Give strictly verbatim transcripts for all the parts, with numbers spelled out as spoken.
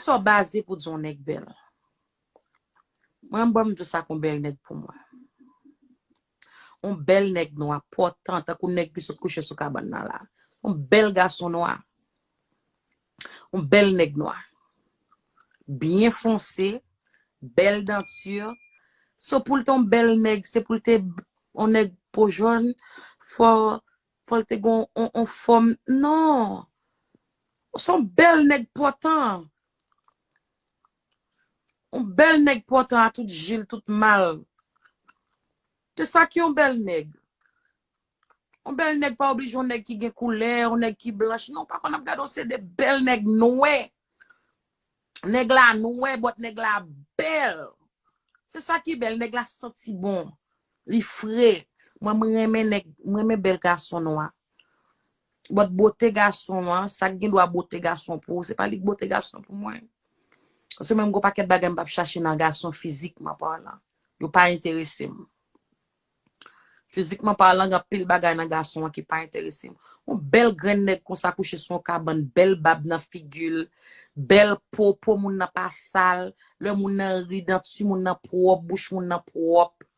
sa w baze pou di yon nèg bèl? Mwen, m ban m di w sa k yon bèl nèg pou mwen. Yon bèl nèg nwa, pòtan, tankou nèg ki sot kouche sou kabann nan la. Yon bèl gason nwa. Yon bèl nèg nwa. Byen fonse, bèl danti. So pou l te yon bèl nèg, se pou l te yon nèg po jòn, fò, fò l te gen yon, yon fòm. Non. Se yon bèl nèg pòtan. Yon bèl nèg pòtan a tout jil, tout mal. Se sa ki yon bèl nèg. Yon bèl nèg pa oblije yon nèg ki gen koulè, yon nèg ki blanch. Non, pa konn ap gade yon se de bèl nèg nwè. Nèg la nwè, but nèg la bèl. Se sa ki bèl, nèg la santi bon. Li fre. Mwen, mwen renmen nèg, mwen renmen bèl gason nwa. But bote gason an, sa k gen dwa bote gason pou ou, se pa li k bote gason pou mwen. Paske mwen, m gon pakèt bagay m p ap chache nan gason fizikman palan. Yo pa enterese m. Fizikman palan, gen anpil bagay nan gason an ki pa enterese m. Yon bèl grenn nèg konsa kouche sou yon kabann, bèl bab nan figi l, bèl po, po moun nan pa sal, lè moun nan ri, danti moun nan pwòp, bouch moun nan pwòp.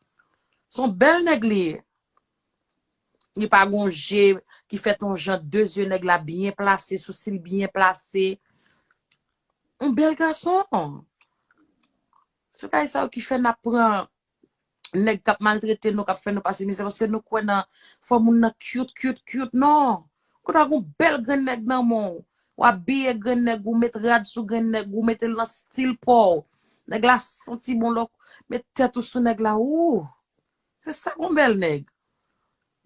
Se yon bèl nèg li ye. Li pa gon je ki fèt yon jan, de zye nèg la byen plase, sousi l byen plase. Yon bèl gason. Se bagay sa yo ki fè n ap pran nèg k ap maltrete nou, k ap fè nou pase mizè, paske nou kwè nan fò moun nan cute, cute, cute, non. Kounye a gon bèl grenn nèg nan men w. W abiye grenn nèg, ou met rad sou grenn nèg, ou mete l nan stil pa w. Nèg la santi bon lè w met tèt ou sou nèg la, ou. Se sa gon bèl nèg.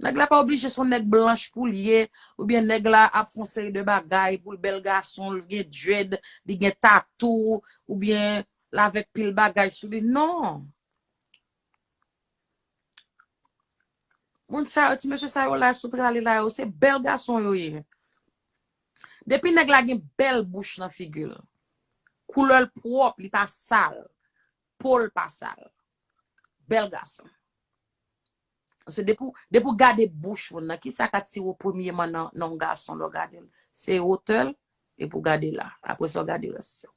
Nèg la pa oblije se yon nèg blanch pou l ye, oubyen nèg la ap fè yon seri de bagay pou l bèl gason, l gen dread, li gen tatou, oubyen l avèk pil bagay sou li. Non. Moun sa yo, ti mesye sa yo la, sou trale la yo, se bèl gason yo ye. Depi nèg la gen bèl bouch nan figi l, koulè l pwòp, li pa sal, po l pa sal. Bèl gason. Paske depi w, depi w gade bouch moun nan, kisa k atire w premyeman nan, nan yon gason lè w gade l? Se wotè l, epi w gade la. Apre sa, w gade rès yo.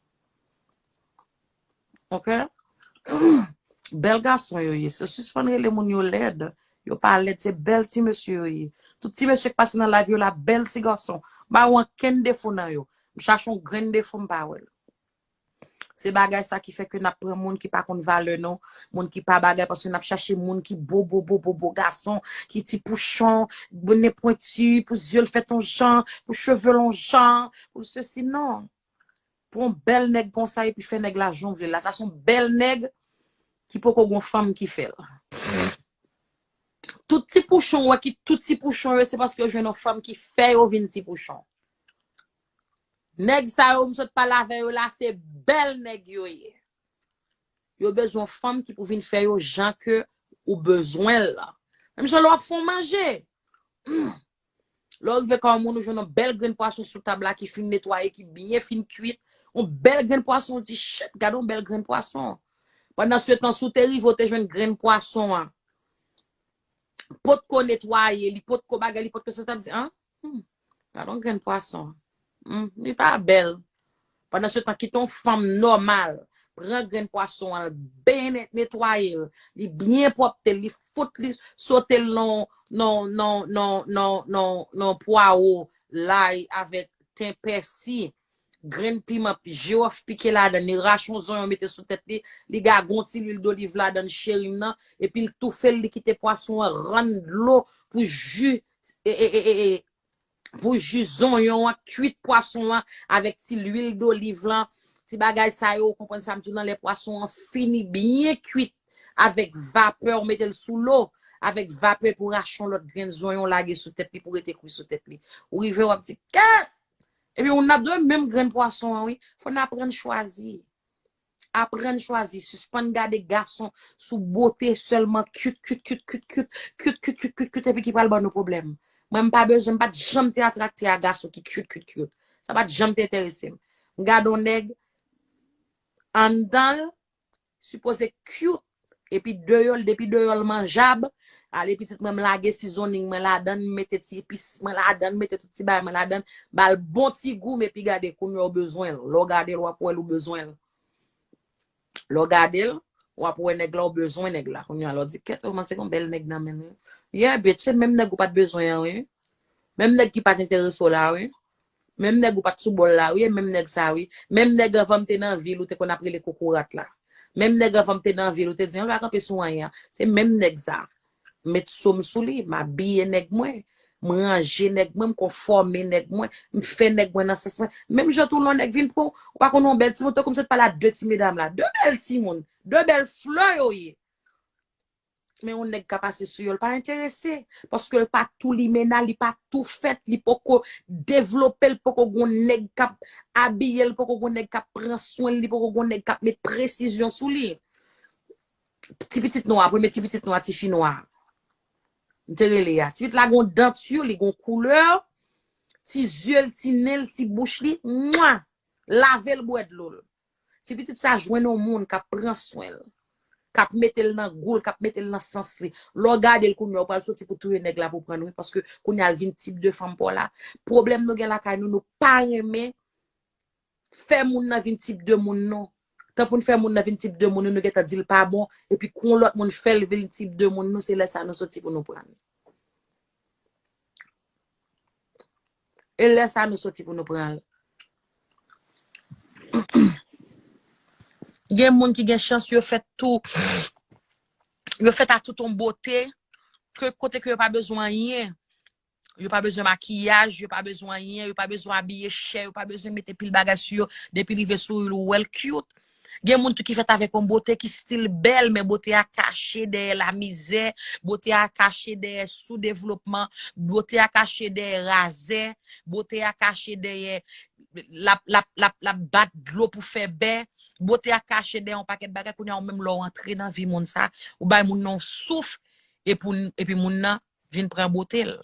Ok? Bèl gason yo ye. So, sispann rele moun yo lèd. Yo pa lèd, se bèl ti mesye yo ye. Tout ti mesye k pase nan live yo la, bèl ti gason. M pa wè okenn defo nan yo. M chache yon grenn defo, m pa wè l. Se bagay sa ki fè ke n ap pran moun ki pa konn valè nou, moun ki pa bagay, paske n ap chache moun ki bo, bo, bo, bo, bo gason, ki ti pouchon, nen pwenti, pou zye l fèt yon jan, pou cheve l yon jan, pou sesi, non. Pou yon bèl nèg konsa, epi fè nèg la jan w vle l la. Sa se yon bèl nèg ki poko gon fanm ki fè l. Tout ti pouchon, w wè ki tout ti pouchon yo, se paske yo jwenn yon fanm ki fè yo vin ti pouchon. Nèg sa yo, m sot pale avè yo la, se bèl nèg yo ye. Yo bezwen yon fanm ki pou vin fè yo jan ke ou bezwen l la. Menm jan lè w ap fè yon manje. Hmm. Lè w rive kay yon moun, ou jwenn yon bèl grenn pwason sou tab la ki fin netwaye, ki byen fin kuit. Yon bèl grenn pwason, ou di, "Shit, gade yon bèl grenn pwason." Pandan se tan, si w te rive, w te jwenn grenn pwason an. Potko netwaye, li potko bagay, li potko sa, w t ap di, "An? Hmm, gade yon grenn pwason. Hmm, li pa bèl." Pandan se tan, kite yon fanm nòmal pran grenn pwason an, byen net-, netwaye l, li byen pwòpte l, li fout li sote l nan, nan, nan, nan, nan, nan, nan pwawo, lay avèk ten, pèsi, grenn piman, jiwòf pike ladan l, li rache yon zonyon mete sou tèt li, li gagon ti lwil doliv ladan l, cheri m nan, epi l toufe l, li kite pwason an rann dlo pou ji, e, e, e, e, e, pou ji zonyon an, kuit pwason an avèk ti lwil doliv lan, ti bagay sa yo, ou konprann sa m di w lan, lè pwason an fini byen kuit avèk vapè, ou mete l sou lo, avèk vapè pou rache yon lòt grenn zonyon lage sou tèt li, pou rete kwi sou tèt li. Ou rive, w ap di, "Kèt!" Epi ou n ap dwe menm grenn pwason an, wi. Fò n aprann chwazi. Aprann chwazi, sispann gade gason sou bote sèlman, cute, cute, cute, cute, cute, cute, cute, cute, cute, cute, epi ki pral ban nou pwoblèm. Mwen, m pa bezwen, m pa t janm te atrakte a gason ki cute, cute, cute. Sa pa t janm te enterese m. M gade yon nèg, anndan l, sipoze cute, epi deyò l, depi deyò l manjab, Ale pitit mwen, m lage seasoning mwen ladan, m mete ti epis mwen ladan, m mete tout ti bagay mwen ladan, ba l bon ti gou, men epi gade, kounye a w bezwen l. Lè w gade l, w ap wè l, ou bezwen l. Lè w gade l, w ap wè nèg la, ou bezwen nèg la. Kounye a, lè w di, kèt, ou kòmanse gon bèl nèg nan men l, wi. Yeah, bitch, se menm nèg ou pa t bezwen an, wi. Menm nèg ki pa t enterese w la, wi. Menm nèg ou pa t sou bòl la, wi, e menm nèg sa, wi. Menm nèg anvan m te nan vil, ou te konn ap rele kokorat la. Menm nèg anvan m te nan vil, ou te di, "An, pa kanpe sou anyen." Se menm nèg sa. M met so m sou li, m abiye nèg mwen, m ranje nèg mwen, m konfòme nèg mwen, m fè nèg mwen nan sans mwen. Menm jan tou lè yon nèg vin pran w, ou pa konn yon bèl timoun, tankou m sot pale a de ti medam la. De bèl timoun, de bèl flè yo ye. Men yon nèg ka pase sou yo, l pa enterese. Paske l pa tou limena, li pa tou fèt, li poko devlope, l poko gon nèg k ap abiye l, poko gon nèg k ap pran swen l, li poko gon nèg k ap met presizyon sou li. Ti pitit nwa, premye ti pitit nwa, ti fi nwa. M te rele a. Ti pitit la gon danti, li gon koulè, ti zye l, ti nen l, ti bouch li, mwa! Lave l, bwè dlo l. Ti pitit sa jwenn yon moun k ap pran swen l, k ap mete l nan gou l, k ap mete l nan sans li. Lè w gade l kounye a, ou pral soti pou touye nèg la pou pran l, wi, paske kounye a l vin tip de fanm pa w la. Pwoblèm nou gen lakay nou, nou pa renmen fè moun nan vin tip de moun nou. Tan pou n fè moun nan vin tip de moun nou, nou gentan di l pa bon, epi kou yon lòt moun fè l vin tip de moun nou, se lè sa nou soti pou nou pran l. E lè sa nou soti pou nou pran l. Gen moun ki gen chans yo fèt tou, yo fèt a tout yon bote, ke kote ke yo pa bezwen anyen. Yo pa bezwen makiyaj, yo pa bezwen anyen, yo pa bezwen abiye chè, yo pa bezwen mete pil bagay sou yo. Depi rive sou yo, ou wè l cute. Gen moun tou ki fèt avèk yon bote ki still bèl, men bote a kache dèyè lamizè, bote a kache dèyè soudevlopman, bote a kache dèyè razè, bote a kache dèyè l ap, l ap, l ap, l ap bat dlo pou fè bè, bote a kache dèyè yon pakèt bagay. Kounye a, ou menm lè w antre nan vi moun sa, ou bay moun nan yon souf, epi, epi moun nan vin pran bote l.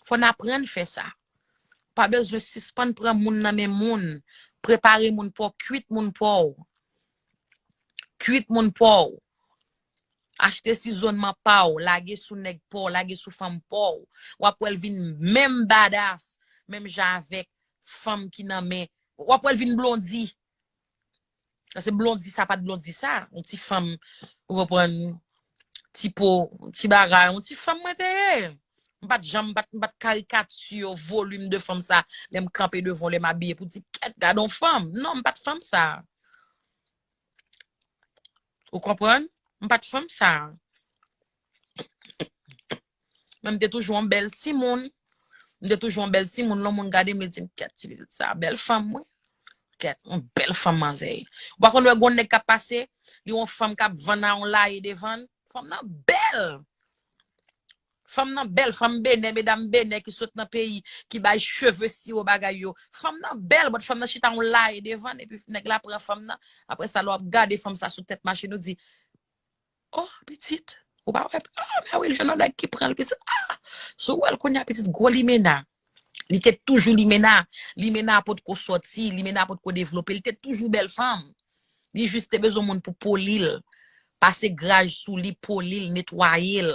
Fò n aprann fè sa. Pa bezwen sispann pran moun nan men moun. Prepare moun pa w, kwit moun pa w. Kwit moun pa w. Achte sizonnman pa w, lage sou nèg pa w, lage sou fanm pa w. W ap wè l vin menm badass, menm jan avèk fanm ki nan men. W ap wè l vin blondi. Paske blondi sa pa t blondi sa. Yon ti fanm, ou konprann, ti po, ti bagay, yon ti fanm mwen te ye. M pa t janm, m pa t, m pa t karikati volim de fanm sa. Lè m kanpe devan w, lè m abiye pou di, kèt, gade yon fanm. Non, m pa t fanm sa. Ou konprann? M pa t fanm sa. Men m te toujou yon bèl timoun. M te toujou yon bèl timoun. Lè yon moun gade m, li di m, kèt, ti pitit sa, bèl fanm, wi. Kèt, yon bèl fanm manzè. Ou pa konn wè gon nèg k ap pase, li yon fanm k ap vann a yon laye devan l. Fanm nan bèl. Fanm nan bèl, fanm Benè, medam Benè ki sot nan peyi, ki bay cheve siwo bagay yo. Fanm nan bèl, but fanm nan chita yon laye devan l, epi nèg la pran fanm nan. Apre sa, lè w ap gade fanm sa sou tèt machin, ou di, oh, pitit, ou pa wè, oh, men wi, l jwenn yon nèg ki pran l, pitit, ah! Si w wè l kounye a, pitit, gwo limena. Li te toujou limena. Limena a potko sòti, limena a potko devlope, li te toujou bèl fanm. Li jis te bezwen moun pou poli l, pase graj sou li, poli l, netwaye l.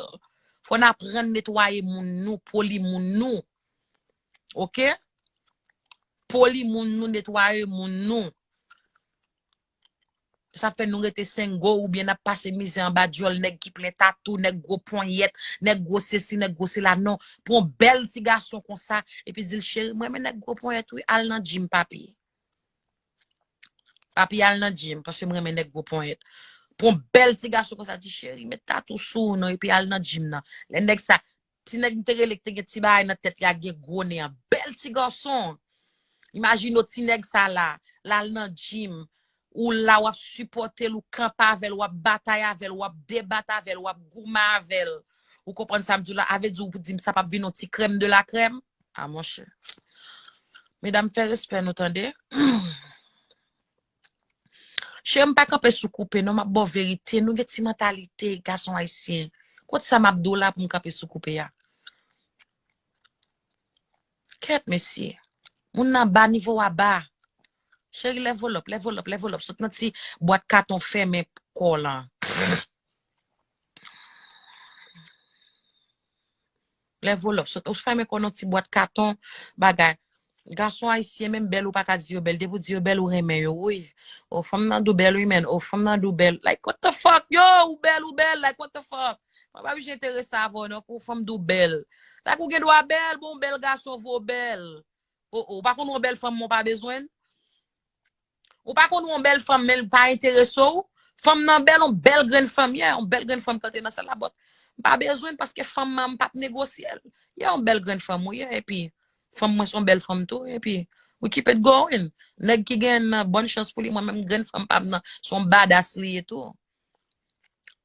Fò n aprann netwaye moun nou, poli moun nou. Oke? Poli moun nou, netwaye moun nou. Sa fè nou rete sengo oubyen n ap pase mizè anba dyòl nèg ki plen tatou, nèg gwo ponyèt, nèg gwo sesi, nèg gwo sela. Non, pou yon bèl ti gason konsa, epi di l, cheri, m renmen nèg gwo ponyèt wi, al nan gym, papi. Papi, al nan gym, paske m renmen nèg gwo ponyèt. Pou yon bèl ti gason konsa, di, cheri, met tatou sou ou non, epi al nan gym nan. Lè nèg sa, ti nèg m te rele ki te gen ti bagay nan tèt li a, gen gwo nen an. Bèl ti gason. Imajine w ti nèg sa la, l al nan gym, ou la w ap sipòte l, ou kanpe avè l, w ap batay avè l, w ap debat avè l, w ap goumen avè l. Ou konprann sa m di w la? A vle di w di m sa p ap vin yon ti crème de la crème? A monchè. Medam, fè respè nou, tande. Cheri, m pa kanpe sou koupe, non, m ap ba w verite. Nou gen ti mantalite, gason ayisyen. Kot sa m ap di w la pou m kanpe sou koupe a? Kèt, mesye. Moun nan ba, nivo a ba. Cheri, lèvolòp, lèvolòp, lèvolòp. Sot nan ti bwat katon fèmen kò w lan. Lè volòp sot, ou fèmen kò nan ti bwat katon, bagay. Gason ayisyen menm bèl ou pa ka di yo bèl. Depi w di yo bèl, ou renmen yo, wi. O, fanm nan dou bèl, wi, men. O, fanm nan dou bèl. Like, what the fuck? Yo, ou bèl, ou bèl. Like, what the fuck? Mwen pa bezwen enterese avè w, non, pou fanm dou bèl. Like, ou gen dwa bèl, bon, bèl gason vo bèl. O, o, ou pa konn yon bèl fanm, mwen pa bezwen. Ou pa konn yon bèl fanm, men l pa enterese w. Fanm nan bèl, yon bèl grenn fanm, yeah, yon bèl grenn fanm k antre nan sal la, but m pa bezwen l paske fanm nan, m p ap negosye l. Yeah, yon bèl grenn fanm, wi, yeah, epi fanm mwen se yon bèl fanm tou, epi we keep it going. Nèg ki gen nan, bòn chans pou li, mwen menm grenn fanm pa m nan, se yon badass li ye tou.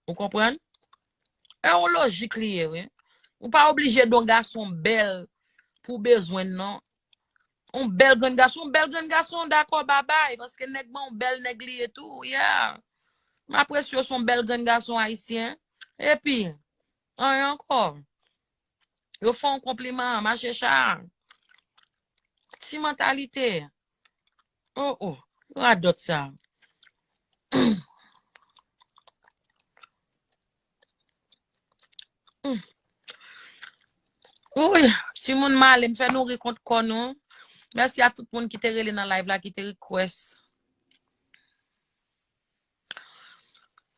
Ou konprann? E yon lojik li ye, wi. Ou pa oblije don gason bèl pou bezwen l, non. Yon bèl grenn gason, yon bèl grenn gason, dakò, babay, paske nèg mwen yon bèl nèg li ye tou, yeah. M apresye w, se yon bèl grenn gason ayisyen. Epi, anyen ankò. Yo fè yon konpliman, mache cha. Ti mantalite. Oh, oh, radòt sa. Mm. Wi, timoun m ale, m fè nou ri kont kò nou. Mèsi a tout moun ki te rele nan live la, ki te request.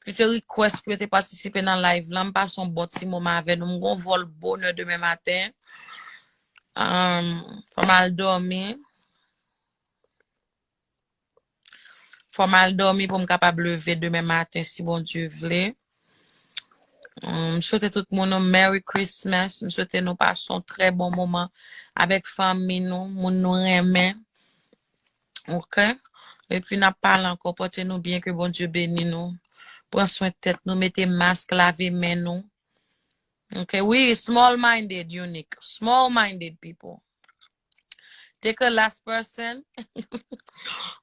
Ki te request pou yo te patisipe nan live la. M pase yon bon ti moman avè nou. M gon vòl bonè demen maten. Um, fò m al dòmi. Fò m al dòmi pou m kapab leve demen maten si Bondye vle. Um, m swete tout moun yon Merry Christmas. M swete nou pase yon trè bon moman avèk fanmi nou, moun nou renmen. Ok? Epi n ap pale ankò, pote nou byen, ke Bondye beni nou. Pran swen tèt nou, mete mask, lave men nou. Ok, wi, small minded, Unique. Small minded people. Take a last person.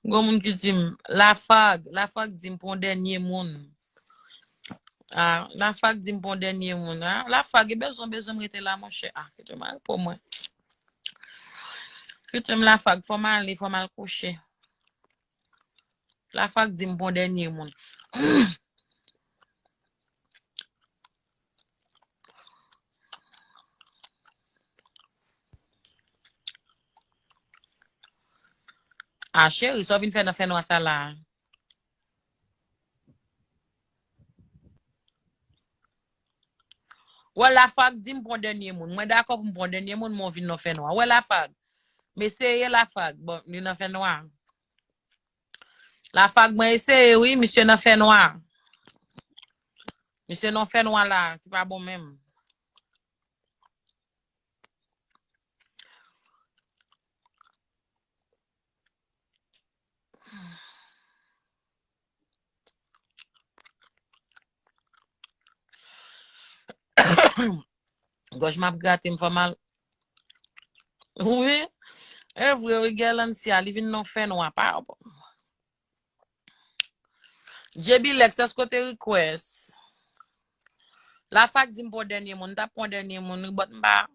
Gon moun ki di m, Lafag, Lafag di m pou yon dènye moun. Ah, Lafag di m pou yon dènye moun. Ah, Lafag, e bezwen, bezwen m rete la, monchè. Ah, kite m al pou mwen. Kite m Lafag, fò m ale, fò m al kouche. Lafag di m pou yon dènye moun. Ah, cheri, sa w vin fè nan fènwa sa la? Wè, Lafag di m pran dènye moun. Mwen dakò pou m pran dènye moun, men w vin nan fènwa. Wè, Lafag. M eseye Lafag. Bon, li nan fènwa. Lafag, mwen eseye, wi. Misye nan fènwa. Misye nan fènwa la, ki pa bon menm. Gòj m ap grate m fè mal. Wi. E vre, wi, Guerlancia, li vin nan fènwa. Pa J B Lex, èske w te request? Lafag di m pran dènye moun, m t ap pran dènye moun, wi, but m pa,